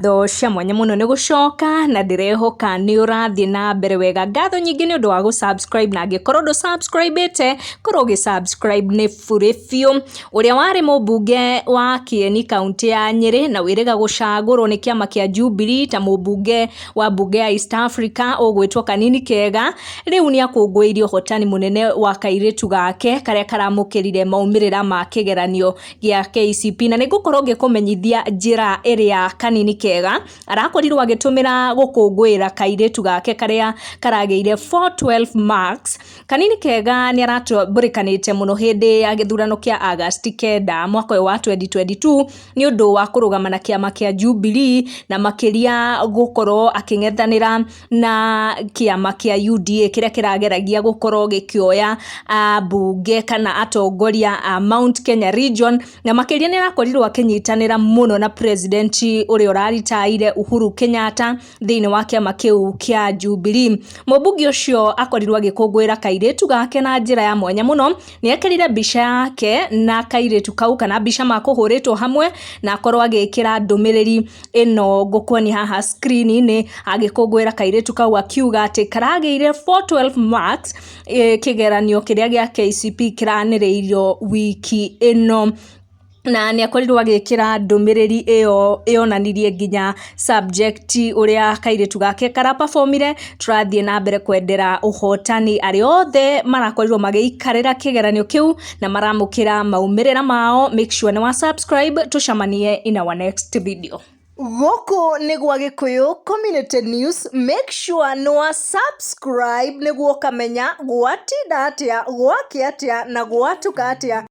Ngatho cia mwanya mũno nĩ gũcoka na ndĩrehoka nĩ ũrathiĩ na mbere wega. Ngatho nyingĩ nĩ ũndũ wa gũ-subscribe, na angĩkorwo ndũ subscribe-ĩte, korwo ũgĩ subscribe nĩ bũrĩ biũ. Ũrĩa warĩ mũmbunge wa Kieni, kaũntĩ ya Nyĩrĩ, na wĩrĩga gũcagũrwo nĩ kĩama kĩa Jubilee ta mũmbunge wa mbunge ya East Africa, ũgwĩtwo Kanini Kega, rĩu nĩ akũngũĩire ũhotani mũnene wa kairĩtu gake karĩa karamũkĩrire maumĩrĩra ma kĩgeranio gĩa KCPE. Na nĩ ngũkorwo ngĩkũmenyithia njĩra ĩrĩa Kanini Kega arakorirwo agĩtũmĩra gũkũngũĩra kairĩtu gake karĩa karagĩire 412 marks. Kanini Kega nĩ aratambũrĩkanĩte mũno hĩndĩ ya gĩthurano kĩa August 9 mwaka ũyũ wa 2022 nĩ ũndũ wa kũrũgama na kĩama kĩa Jubilee, na makĩria gũkorwo akĩng'ethanĩra na kĩama kĩa UDA kĩrĩa kĩrageragia gũkorwo gĩkĩoya ambunge kana atongoria a Mount Kenya Region. Na makĩria nĩ arakorirwo akĩnyitanĩra mũno na president ũrĩa ũraritaire, Uhuru Kenyatta, thĩinĩ wa kĩama kĩu kĩa Jubilee. Mũmbunge ũcio akorirwo agĩkũngũĩra kairĩtu gake na njĩra ya mwanya mũno. Nĩ ekĩrire mbica yake na kairĩtu kau, kana mbica makũhũrĩtwo hamwe, na akorwo agĩkĩra ndũmĩrĩri ĩno ngũkuonia haha screen-inĩ, agĩkũngũĩra kairĩtu kau akiuga atĩ karagĩire 412 marks kĩgeranio kĩrĩa gĩa KCPE kĩranĩrĩirio wiki ĩno. Na nĩ akorirwo agĩkĩra ndũmĩrĩri ĩyo yonanirie nginya subject ũrĩa kairĩtu gake karaperformire. Tũrathiĩ na mbere kwendera ũhotani arĩa othe marakorirwo magĩikarĩra kĩgeranio kĩu na maramũkĩra maumĩrĩra mao. Make sure nĩ wa subscribe, tũcemanie in our next video. Gũkũ nĩ gwa Gĩkũyũ Community News. Make sure nĩ wa subscribe nĩguo ũkamenya gwatinda atĩa, gwakĩa atĩa na gwatuka atĩa.